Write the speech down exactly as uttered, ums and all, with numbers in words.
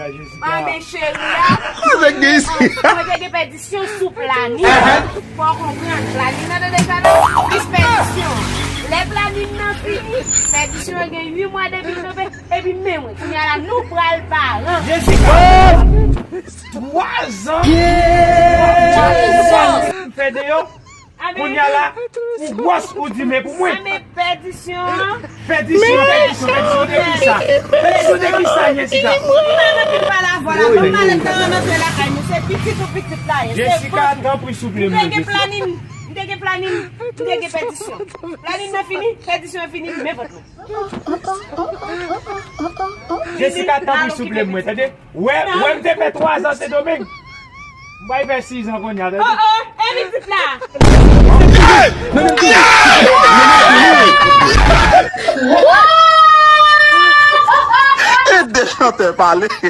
Anben cheri a, mwen te gen pèdisyon sou planin. Fò w konprann, planin nan te deja la, plis pèdisyon. Lè planin nan fini, pèdisyon an gen uit mwa depi l tonbe, epi men mwen, kounye a la, nou pral paran. Jessica! Twa zan! Twa zan m fè deyò! Kounye a la, ou gwòs, ou di men pou mwen. Anben pèdisyon an. Pèdisyon, pèdisyon, pèdisyon de kisa? Pèdisyon de kisa, Jessica? Mwen menm ki pale avè w la, ban m ale nan rantre lakay nou. Se pitit ou pitit la ye. Jessica, tanpri, souple m. M te gen planin, m te gen planin, m te gen pèdisyon. Planin nan fini, pèdisyon an fini, men vant mwen. Jessica, tanpri, souple m, mwen, tande? Wè, wè, m te fè twa zan Sendomeng. M bay fè sis an kounye a, tande? Oh, oh, e pitit la! E de chantè pale.